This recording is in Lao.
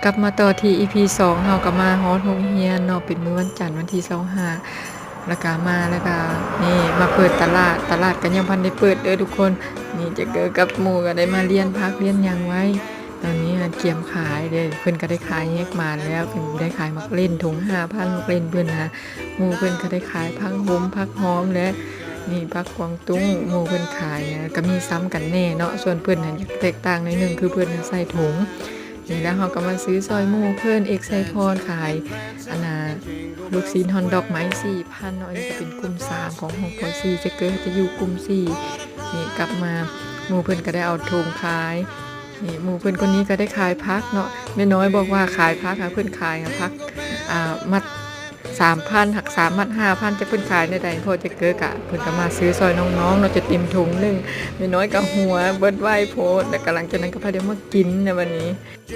ກັບມາຕໍ່ທີ່ ອີພີສອງ ເຮົາກໍມາຮອດໂຮງຮຽນເນາະ ເປັນມື້ວັນຈັນ ວັນທີຊາວຫ້າ ແລ້ວກໍມາ ແລ້ວກໍນີ້ມາເປີດຕະຫຼາດ ຕະຫຼາດກໍຍັງບໍ່ທັນໄດ້ເປີດເດີ້ທຸກຄົນ. ນີ້ຈາເກີກັບໝູ່ກໍໄດ້ມາລຽນຜັກລຽນຫຍັງໄວ້ ຕອນນີ້ກຽມຂາຍເດ້. ເພິ່ນກໍໄດ້ຂາຍແຮກມາແລ້ວ ເພິ່ນໄດ້ຂາຍໝາກເລັ່ນ ຖົງຫ້າພັນ ໝາກເລັ່ນເພິ່ນນະ. ໝູ່ເພິ່ນກໍໄດ້ຂາຍຜັກໂຫມ ຜັກຫອມ ແລະ ນີ້ຜັກກວາງຕຸ້ງ ໝູ່ເພິ່ນຂາຍນະ ກໍມີຊ້ຳກັນແດ່ເນາະ. ສ່ວນເພິ່ນນັ້ນຢາກແຕກຕ່າງໜ້ອຍໜຶ່ງ ຄືເພິ່ນໃສ່ຖົງ. ນີ້ແລ້ວເຮົາກໍມາຊື້ຊ່ອຍໝູ່ເພິ່ນ ເອກໄຊພອນຂາຍ ອັນນ່າ ລູກຊີ້ນຮ່ອນດອກໄມ້ ສີ່ພັນເນາະ. ອັນນີ້ກໍເປັນກຸ່ມສາມຂອງຫ້ອງ ປ.ສີ່ ຈາເກີຈະຢູ່ກຸ່ມສີ່. ນີ້ກັບມາ ໝູ່ເພິ່ນກໍໄດ້ເອົາຖົງຂາຍ. ນີ້ໝູ່ເພິ່ນຄົນນີ້ກໍໄດ້ຂາຍຜັກເນາະ. ແມ່ນ້ອຍບອກວ່າຂາຍຜັກ ຫາເພິ່ນຂາຍ ຫາຜັກ ອ່າ ມັດສາມພັນ ຫາກສາມມັດຫ້າພັນ ຈາເພິ່ນຂາຍແນວໃດ. ພໍ່ຈາເກີກະ ເພິ່ນກໍມາຊື້ຊ່ອຍນ້ອງໆເນາະ ຈົນເຕັມຖົງໜຶ່ງ. ແມ່ນ້ອຍກໍຫົວເບິດໄວໂພດ ແລ້ວກໍຫຼັງຈາກນັ້ນກໍພາກັນມາກິນໃນບັດນີ້.